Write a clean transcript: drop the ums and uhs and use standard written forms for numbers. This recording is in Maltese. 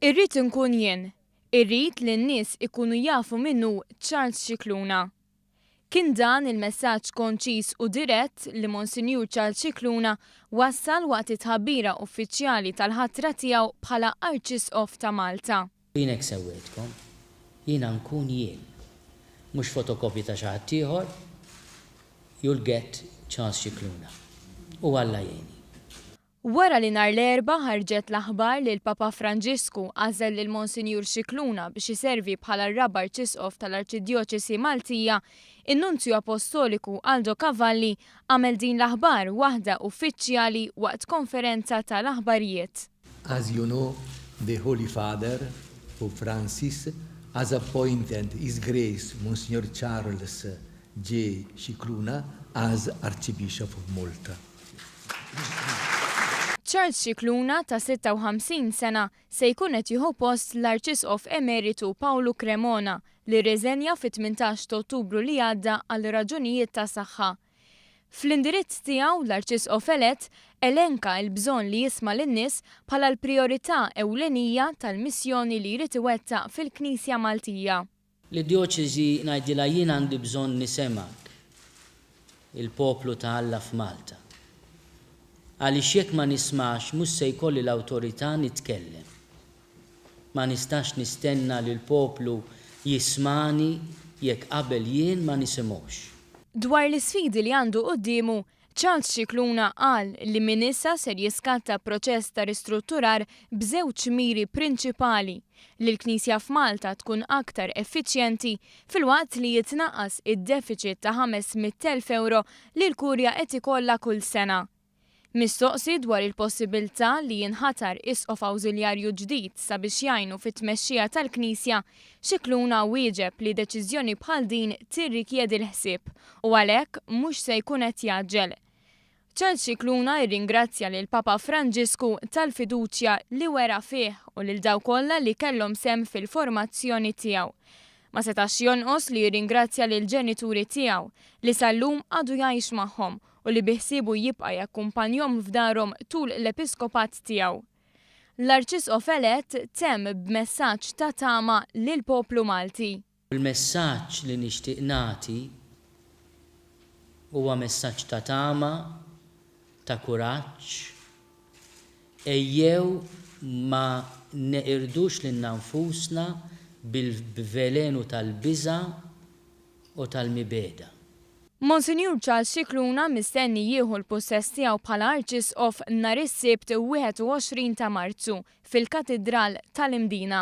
Irrid inkun jien. Irrid li n-nies ikunu jafu min hu Charles Scicluna. Kien dan il-messaġġ konċiż u dirett li Monsinjur Charles Scicluna wassal waqt it-tħabbira uffiċjali tal-ħatra tiegħu bħala Arċisqof ta' Malta. Jien hekk sewwejtkom. Jiena nkun jien. Mhux fotokopja ta' xi ħadd ieħor. You'll get Charles Scicluna. U Alla jgħinni. Wara li nhar l-Erbgħa ħarġet l-aħbar li l-Papa Franġisku għażel lil Monsinjur Scicluna biex iservi bħala r-raba' Arċisqof tal-Arċidjoċesi Maltija, in-Nunzju Appostoliku Aldo Cavalli għamel din l-aħbar waħda uffiċjali waqt konferenza ta' l-aħbarijiet. As you know, the Holy Father, Pope Francis, has appointed His Grace Monsignor Charles J. Scicluna as Archbishop of Malta. Charles Scicluna ta' 56 sena se jkun qed jieħu post l-Arċisqof Emeritu Pawlu Cremona li rriżenja fit-18 ta' Ottubru li għadda għal raġunijiet ta' saħħa. Fl-indirizz tiegħu l-Arċisqof elett elenka l-bżonn li jisma' lin-nies bħala l-prijorità ewlenija tal-missjoni li jrid iwettaq fil-Knisja Maltija. Lid-djoċesi ngħidilha jien għandi bżonn nisemgħek, il-poplu ta' Alla f'Malta. Għaliex jekk ma nismax mhux se jkolli l-awtorità nitkellem. Ma nistax nistenna li l-poplu jismagħni jekk qabel jien ma nisimgħux. Dwar l-isfidi li għandu quddiemu, Charles Scicluna qal li minn issa ser jiskatta proċess ta' ristrutturar b'żewġ miri prinċipali, li l-Knisja f'Malta tkun aktar effiċjenti filwaqt li jitnaqqas id-defiċit ta' 500,000 ewro li l-Kurja qed ikollha kull sena. Mistoqsi dwar il-possibiltà li jinħatar Isqof Awżiljarju ġdid sabiex jgħinu fit-tmexxija tal-Knisja, Scicluna wieġeb li deċiżjoni bħal din tirrikjedi l-ħsieb u għalhekk mhux se jkun qed jgħaġġel. Charles Scicluna rringrazzja lill-Papa Franġisku tal-fiduċja li wera fih u lil dawk kollha li kellhom sehem fil-formazzjoni tiegħu. Ma setax jonqos li jirringrazzja lill-ġenituri tiegħu, li sal-lum għadu jgħix magħhom u li biħsiebu jibqa' jakkumpanjhom f'darhom tul l-episkopat tiegħu. L-Arċisqof elett temm b'messaġġ ta' tama lill-poplu Malti. Il-messaġġ li nixtieq nagħti huwa messaġġ ta' tama, ta' kuraġġ. Ejjew ma neqirdux lilna nfusna bil-velenu tal-biża' u tal-mibegħda. Monsinjur Charles Scicluna mistenni jieħu l-pussess tiegħu bħala Arċisqof nhar is-Sibt 21 ta' Marzu fil-Katidral tal-Imdina.